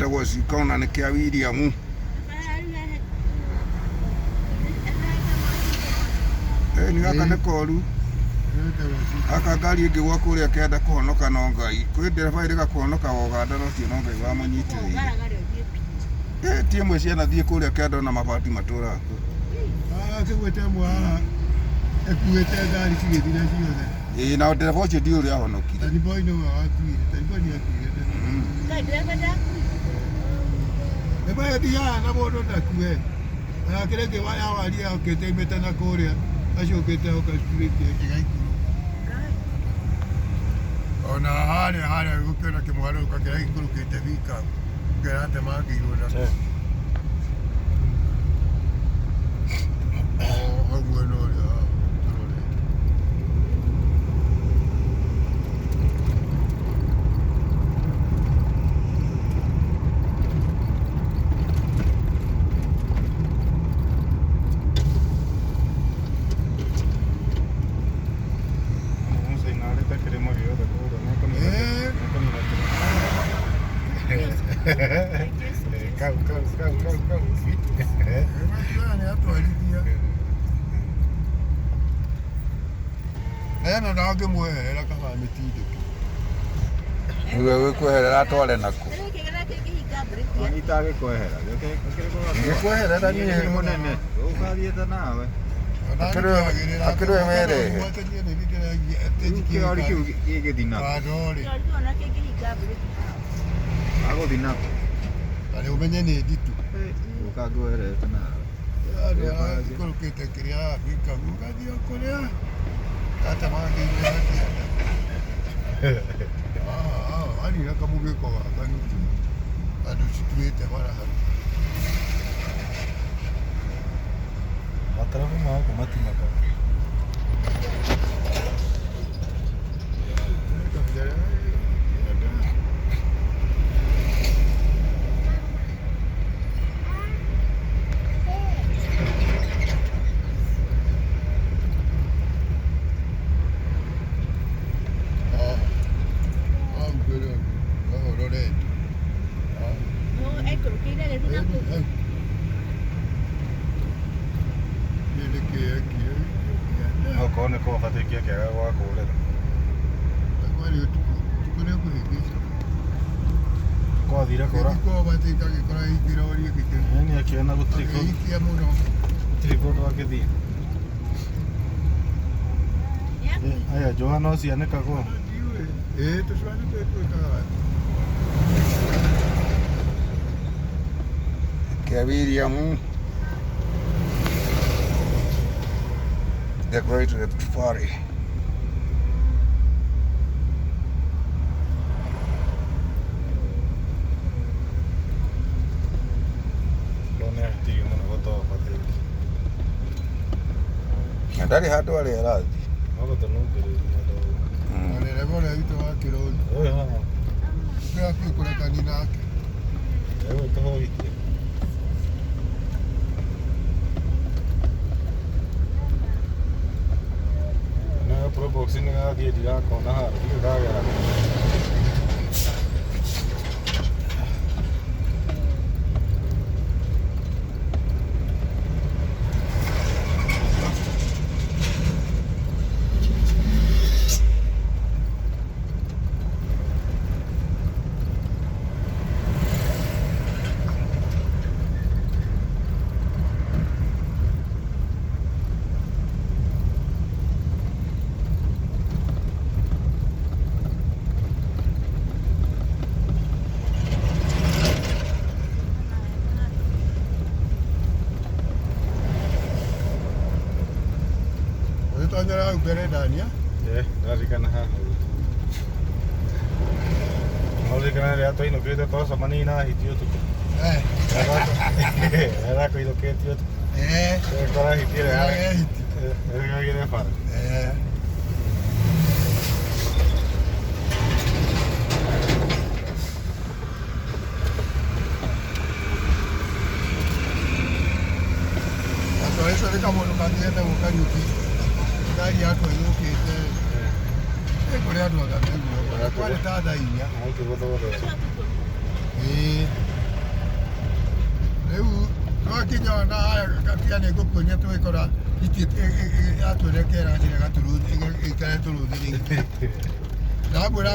Gĩtagwo Cikona nĩ kĩa William. Ĩni gaka nĩ koru. Gaka ngari ĩngĩgwa kũrĩa kĩanda kũhonoka no Ngai. Kwĩ ndereba ĩrĩga kũhonoka wa Ũganda no ũcio no Ngai wamũnyitĩrĩire. Ĩ ti ĩmwe cianathiĩ kũrĩa kĩanda ona mabati matũraga kuo. Akĩgwĩte ĩmwe haha ĩkuĩte ngari cigĩthira ciothe. Ĩĩ na ndereba ũcio ndiũĩ ũrĩa ahonokire. Taniboi nĩwe wakuire. Taniboi nĩ akuire tene. Ngai ndereba ndakuire. Nĩguo ĩthiaga na mũndũ ndakue. Ona kĩrĩa kĩ ya waria yokĩte imĩte na kũrĩa acokete oka straight ĩgaikũrũka. Ona harĩa harĩa gũkĩona kĩmwarũka kĩrĩa gĩikũrũkĩte Thika kĩratemangĩirwo na hau mwena ũrĩa tũrorete. Mũcaina arĩte kĩrĩma gĩothe kũrĩa nĩekũnina Eh. nĩekũnina kĩrĩma. Kau kau kau kau kau. Matigaga nĩ atwarithia. Na ĩno ndangĩmweherera kaba amĩtindĩke. Nĩwe gwĩkweherera atware nakũ. Rĩu kĩgera kĩngĩhinga mburĩki. Wanyita agĩkweherera. Gĩkweherera niĩ. Nĩ mũnene. Ũgathiĩte nawe. Akĩrĩ we werehe. Rĩu kĩrori kĩu gĩgĩthiĩ nakũ? Kandorĩ. Kĩrori kĩu ona kĩngĩhinga mburĩki. Agũthiĩ nakũ? Na nĩ ũmenye nĩ nditũ. Gũka ngweherete nawe. Ikũrũkĩte kĩrĩa Afrika ũgathiĩ o kũrĩa gatemangĩirwo na kĩanda. Anina kamũgĩko gaka nuthu andũ cituĩte bara hau. Matarabu ma gũkũ matinakaga. Hau mbere haha ũrorete. No aikũrũkĩire agĩthiĩ na kũu. Hau. Nĩ nĩkĩ ekire kĩanda. Okorwo nĩ kũbatĩkia kĩaga gwa kũrĩra. Kwarĩ ũtukũ, ũtukũ nĩ ũkũhĩngĩca. Kwathire kũra. Gĩthiĩ kũobatĩka gĩkora kĩrori Nĩ akĩona gũtirĩ kũndũ gĩkĩikia mũno. gũtirĩ kũndũ angĩthiĩ. Nĩakuire. Aya njũa no cianĩkagwo. Ndiũĩ. Ĩĩ tũcua nĩ twĩkaga. Kĩa William. The Great Rift Valley. No nĩ ahĩtirie mũno gũtobatĩki. Na ndarĩ handũ arĩa arathiĩ. No gũtũnungĩrĩria ndogo. Na ndereba ũrĩa witũ wa kĩrori. Ũyũ haha. Nĩ kũrekani nake. Egũtũhũithia. Na Probox nĩ gathiĩ ndigakona handũ ndiũĩ kagera kũ. Ũgĩtonyera hau mbere ndania. Eh, ndaririkana haha. Ndoririkana rĩrĩa twainũkĩte twacemania na hiti ũtukũ. Eh. Ĩrakũinũkĩtie ũtukũ. Eh. Kora hiti ĩrĩa Eh, hiti. ĩrĩgagĩre bara. Eh. Atwarĩtwo nĩ kamũndũ kangĩ getagwo Kariũki. Ngari yakwa ĩthũkĩte. Ĩ kũrĩ andũ anga meguaga. Kwarĩ ta thaa inya. Gũkĩ gũthondeka. Ĩĩ. Twakinya ona haya gatia nĩ ngũkuonia tũgĩkora yatwerekera njĩra ĩgatũrũthĩrĩria. Ndamwĩra.